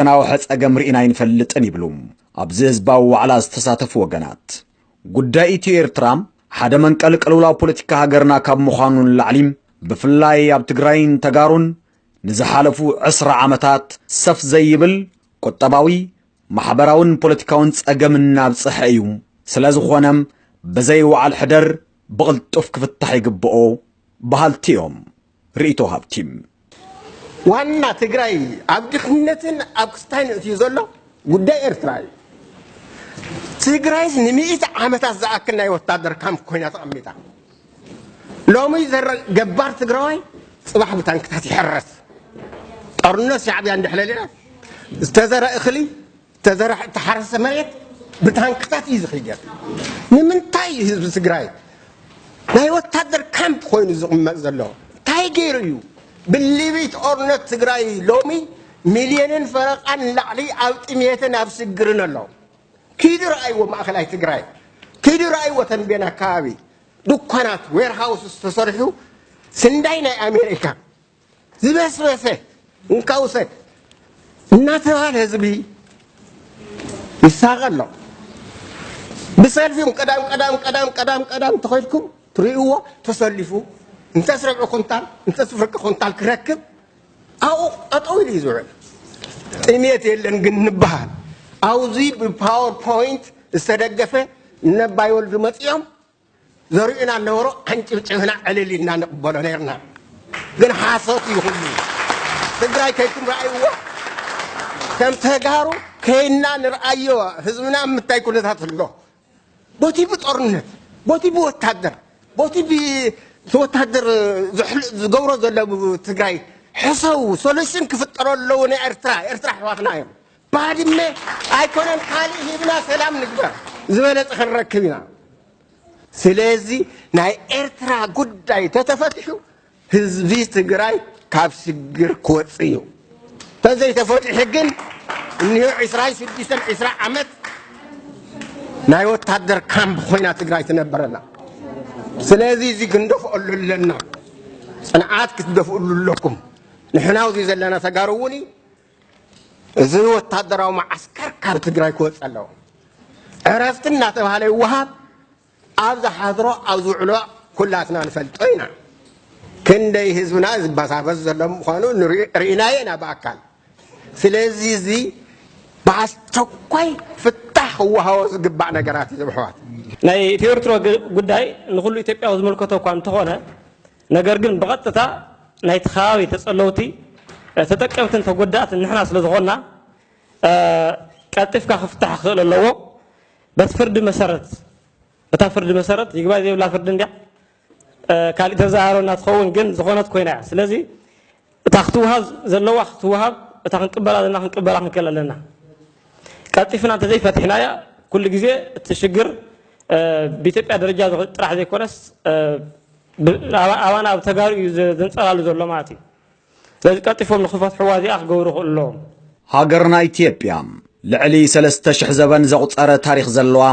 ዝተናውሐ ጸገም ርኢና ኣይንፈልጥን ይብሉ ኣብዚ ህዝባዊ ዋዕላ ዝተሳተፉ ወገናት። ጉዳይ ኢትዮ ኤርትራ ሓደ መንቀሊ ቅልውላው ፖለቲካ ሃገርና ካብ ምዃኑ ንላዕሊ፣ ብፍላይ ኣብ ትግራይን ተጋሩን ንዝሓለፉ ዕስራ ዓመታት ሰፍ ዘይብል ቁጠባዊ፣ ማሕበራውን ፖለቲካውን ጸገም እናብጽሐ እዩ። ስለ ዝኾነ፣ ብዘይ ወዓል ሕደር ብቕልጡፍ ክፍታሕ ይግብኦ በሃልቲ እዮም። ርእይቶ ሃብቲ። ዋና ትግራይ ኣብ ድኽነትን ኣብ ክስታይን እትዩ ዘሎ ጉዳይ ኤርትራ እዩ። ትግራይስ ንሚእቲ ዓመታት ዝኣክል ናይ ወታደር ካምፕ ኮይና ተቐሚጣ። ሎሚ ዘረ ገባር ትግራዋይ ጽባሕ ብታንክታት ይሕረስ። ጦርነት ሻዕብያ እንድሕለልና ዝተዘረ እኽሊ ዝተዘርሐ እተሓረሰ መሬት ብታንክታት እዩ ዝኽይድ። ንምንታይ እዩ ህዝቢ ትግራይ ናይ ወታደር ካምፕ ኮይኑ ዝቕመጥ ዘሎ? እንታይ ገይሩ እዩ? ብልቢ ጦርነት ትግራይ ሎሚ ሚልዮንን ፈረቓን ንላዕሊ ኣብ ጥሜትን ኣብ ስግርን ኣሎ። ኪዱ ረኣይዎ ማእኸላይ ትግራይ፣ ኪዱ ረኣይዎ ተንቤን ኣካባቢ ድኳናት ዌርሃውስ ተሰሪሑ ስንዳይ ናይ ኣሜሪካ ዝበስበሰ እንካ ውሰድ እናተባለ ህዝቢ ይሳቐ ኣሎ። ብሰልፊ ቀዳም ቀዳም ቀዳም ቀዳም ቀዳም ተኸድኩም ትርእይዎ ተሰሊፉ እንተስ ረብዒ ኩንታል እንተስ ፍርቂ ኩንታል ክረክብ ኣብኡ ጠጠው ኢሉ እዩ ዝውዕል። ጥሜት የለን ግን ንበሃል። ኣብዚ ብፓወር ፖይንት ዝተደገፈ ነባይ ወልዱ መፂኦም ዘርእዩና እናበሩ ዓንጭብጭብና ዕልል ኢልና ንቕበሎ ነርና። ግን ሓሶት እዩ ኩሉ። ትግራይ ከይኩም ረኣይዎ ከም ተጋሩ ከይና ንርኣዮ ህዝብና ምታይ ኩነታት ኣሎ። ቦቲ ብጦርነት ቦቲ ብወታደር ቦቲ ብወታደር ዝገብሮ ዘሎ ትግራይ ሕሰው ሶሉሽን ክፍጠሮ ኣለዎ። ናይ ኤርትራ ኤርትራ ኣሕዋትና እዮም። ባድመ ኣይኮነን ካልእ ሂብና ሰላም ንግበር ዝበለፀ ክንረክብ ኢና። ስለዚ ናይ ኤርትራ ጉዳይ ተተፈትሑ ህዝቢ ትግራይ ካብ ሽግር ክወፅእ እዩ። ተዘይተፈትሑ ግን እኒሆ ዕስራን ሽዱሽተን ዕስራ ዓመት ናይ ወታደር ካምፕ ኮይና ትግራይ ትነብር ኣላ። ስለዚ እዚ ክንደፍኣሉ ኣለና። ፅንዓት ክትደፍእሉ ኣለኩም። ንሕና ኣብዚ ዘለና ተጋሩ እውን እዚ ወታደራዊ መዓስከር ካብ ትግራይ ክወፅእ ኣለዎ። ዕረፍቲ እናተባሃለ ይወሃብ። ኣብ ዝሓድሮ ኣብ ዝውዕሎ ኩላትና ንፈልጦ ኢና። ክንደይ ህዝብና ዝበሳበስ ዘሎ ምዃኑ ንርኢ- ርኢናዮ ኢና ብኣካል። ስለዚ እዚ ብኣስቸኳይ ፍታሕ ክወሃቦ ዝግባእ ነገራት እዩ ዝምሕዋት። ናይ ኢትዮ ኤርትሮ ግ- ጉዳይ ንኹሉ ኢትዮጵያዊ ዝምልከቶ እኳ እንተኾነ፣ ነገር ግን ብቐጥታ ናይቲ ከባቢ ተጸለውቲ፣ እ፣ ተጠቀምትን ተጎዳእትን ንሕና ስለ ዝኾንና፣ እ፣ ቀልጢፍካ ክፍታሕ ክኽእል ኣለዎ። በቲ ፍርዲ መሰረት፣ እታ ፍርዲ መሰረት ይግባይ ዘይብላ ፍርዲ እንድያ፣ እ፣ ካሊእ ተዘራረብና ትኸውን፣ ግን ዝኾነት ኮይና እያ። ስለዚ እታ ክትወሃብ ዘለዋ ክትወሃብ፣ እታ ክንቅበላ ዘለና ክንቅበላ ክንክእል ኣለና። ቀልጢፍና እንተዘይፈቲሕናያ፣ ኩሉ ግዜ እቲ ሽግር፣ እ፣ ብኢትዮጵያ ደረጃ ዝኽ- ጥራሕ ዘይኮነስ፣ እ፣ ብ- ኣባ- ኣባና ኣብ ተጋሩ እዩ ዘ- ዘንጸላሉ ዘሎ ማለት እዩ። ስለዚ ቀልጢፎም ንኽፈትሕዋ እዚኣ ክገብሩ ይኽእሉ ኣለዎም። ሃገርና ኢትዮጵያ ልዕሊ ሰለስተ ሽሕ ዘበን ዘቑጸረ ታሪኽ ዘለዋ